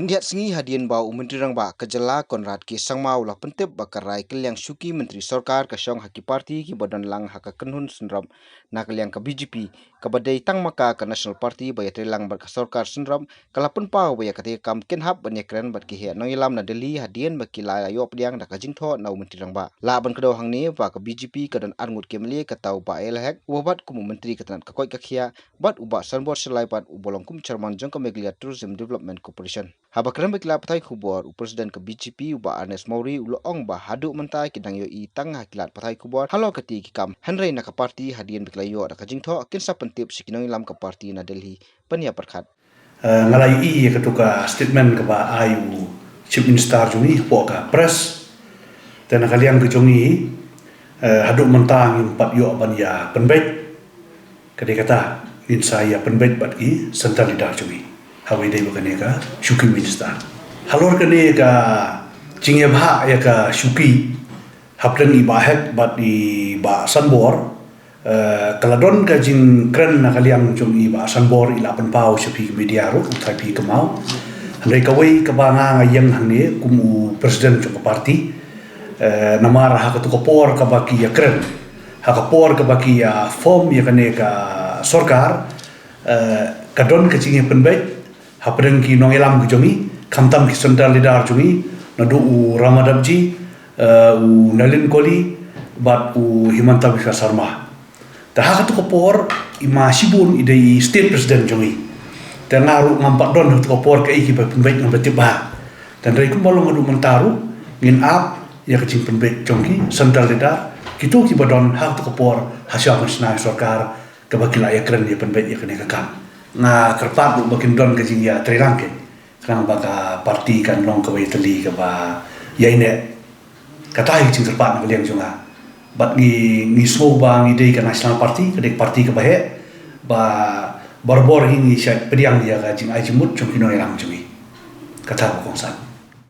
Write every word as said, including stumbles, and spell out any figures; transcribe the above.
Khyndiat sngi hadien ba u Myntri Rangbah ka jylla Conrad K Sangma u la pyntip ba ka rai kylliang shuki myntri sorkar ka shong ha ki parti kiba don lang ha ka kynhun synrop na ka liang ka B J P, kaba dei tang ma ka ka National Party ba ïatreilang bad ka sorkar synrop, ka la pynpaw ba ïa kata ka kam kin hap ban ïakren bad ki heh nongïalam na Delhi hadien ba ki la ïoh pdiang da ka jingthoh na u Myntri Rangbah. Lah ban kdew hangne ba ka B J P ka don arngut ki M L A, kata u Bah A L Hek uba bat kum u Myntri ka tnat ka koit ka khiah, bad u Bah Sanbor Shylla Pait uba long kum Chairman jong ka Meghalaya Tourism Development Corporation. Haba kren bad ki lad pathai khubor, u President ka B J P u Bah Ernest Mawrie u la ong ba haduh mynta ki dang ïohi tang ha ki lad pathai khubor halor kata ki kam, hynrei na ka parti hadien ba ki la ïoh da ka jingthoh kin sa pyntip sha ki nongïalam ka parti na Delhi ban ïa pyrkhat. Eh, nga la ïohi ïa katu ka statement kaba ai u Chief Minister jong ngi hapoh ka press. Te na ka liang ka jong ngi, eh, haduh mynta ngim pat ïoh ban ïa pynbeit. Ka dei kata, ngin sa ïa pynbeit bad ki central leader jong ngi, haba ïadei bad kane ka shuki minister. Halor kane ka jingïabhah ïa ka shuki hapdeng i Bah Hek bad i Bah Sanbor, eh, ka la don ka jingkren na ka liang jong i Bah Sanbor, i la pynpaw sha phi ka media ruh, u thai phi kynmaw. Hynrei kawei kaba nga nga ïeng hangne kum u president jong ka parti, eh, namar ha katu ka por kaba ki ïakren, ha ka por kaba ki ïa form ïa kane ka sorkar, eh, ka don ka jingïapynbeit hapdeng ki nongïalam ka jong ngi, khamtam ki central leader jong ngi, naduh u Ramadap ji, eh, u Nalin Koli bad u Himanta Biswa Sarma. Te ha katu ka por i Ma Shibun i dei i state president jong ngi. Te nga ruh ngam pat don ha katu ka por kaei kiba pynbeit, ngam pat tip bha. Te hynrei kumba long haduh mynta ruh ngin ap ïa ka jingpynbeit jong ki central leader, kito kiba don ha katu ka por ha shuwa ban shna ïa sorkar, kaba ki la ïakren ïapynbeit ïa kane ka kam. Nga kyrpad ruh ba kin don ka jingïatreilang kein, khnang ba ka parti kan long kawei tylli kaba ïaineh. Kata hi ka jingkyrpad na ka liang jong nga. Bad ngi, ngi sngew ba ngi dei ka National Party, ka dei ka parti kaba heh, ba barabor hi ngi shait pdiang ïa ka jingai jingmut jong ki nongïalam jong ngi. Kata ba kongsan.